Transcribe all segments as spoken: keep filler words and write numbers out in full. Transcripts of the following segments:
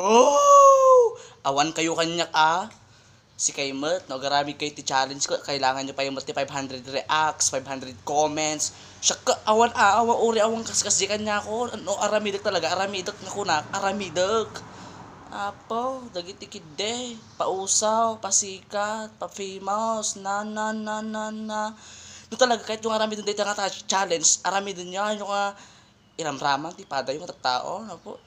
Oh! Awan kayo kaniak, a. Sikay met, no, agaramid kayo ti challenge ko, kailangan nyo pa met ti five hundred reacts, five hundred comments. Siak, awan, a, awan, uri, awan kaskasdi kaniak. No, aramidek talaga, aramidek nga kunak, aramidek. Apo, dagiti ketdi, pausaw, pasikat, pa-famous, na, na, na, na, na. No talaga, kayatyo nga aramiden dayta nga ta-, challenge, aramiden nyo, ano nga, iramraman ti padayo nga tattao, apo.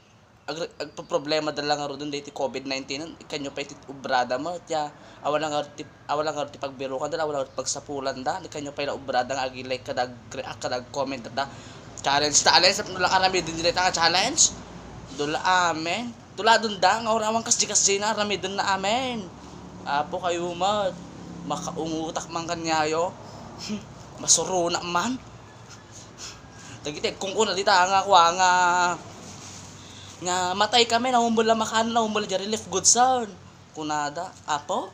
Agre-, agproblema da la ngaruden daytoy covid nineteen, ikkanyo pay ti obrada met, ya. Awan la ngarud ti, awan la ngarud ti pagbirokanda, awan la ngarud ti pagsapulanda, ikkanyo pay la obrada nga agi-like kada, ag-react kada, ag-comment da. Challenge, challenge, no la aramiden dayta nga challenge. Dula, amen. Tuladon da nga awan kasdi-kasdina, aramiden na, amen. Apo kayo met. Makaungutak man kaniayo. Masuronak man. Dagiti agkunkuna dita nga kua nga, nga matay kami, naumol la makan, naumol la di relief goods son. Kunada, Apo,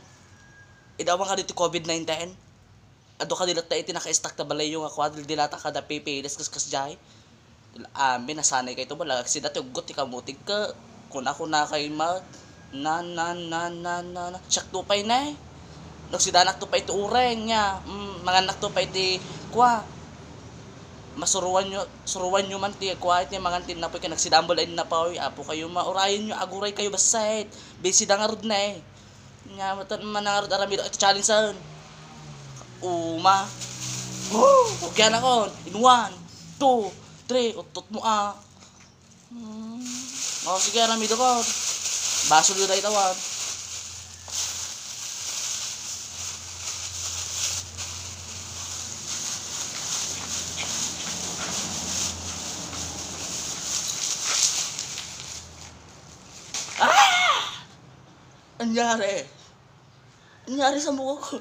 ida awan kadi ti covid nineteen? Adu kadi latta iti naka-stack ta balayyo nga kua, dildilata kada pipiles kas kasdiay. Amin, nasanay kayto, bala, agsida ti uggot ti kamutig ka. Kuna, kuna kay ma-, na, na, na, na, na, na. Siakto pay ne. Nagsidanakto pay ti uray nga. Mm, mangannakto pay ti kua. Masuruanyo, suruanyo man ti kua, iti mangan ti napoy, kay nagsidambol ay napoy. Apo kayo, ma-, urayenyo, aguray kayo, bassit. Busy da ngarud ne. Nya, matan manangarud aramid iti challenge-en. Uma. Oh, okay na kon. In one, two, three, uttot mo, a. Hmm. Oh, sige, aramid ako. Basol yun ay tawan. Ah! Anyari? Anyari sa mukha ko?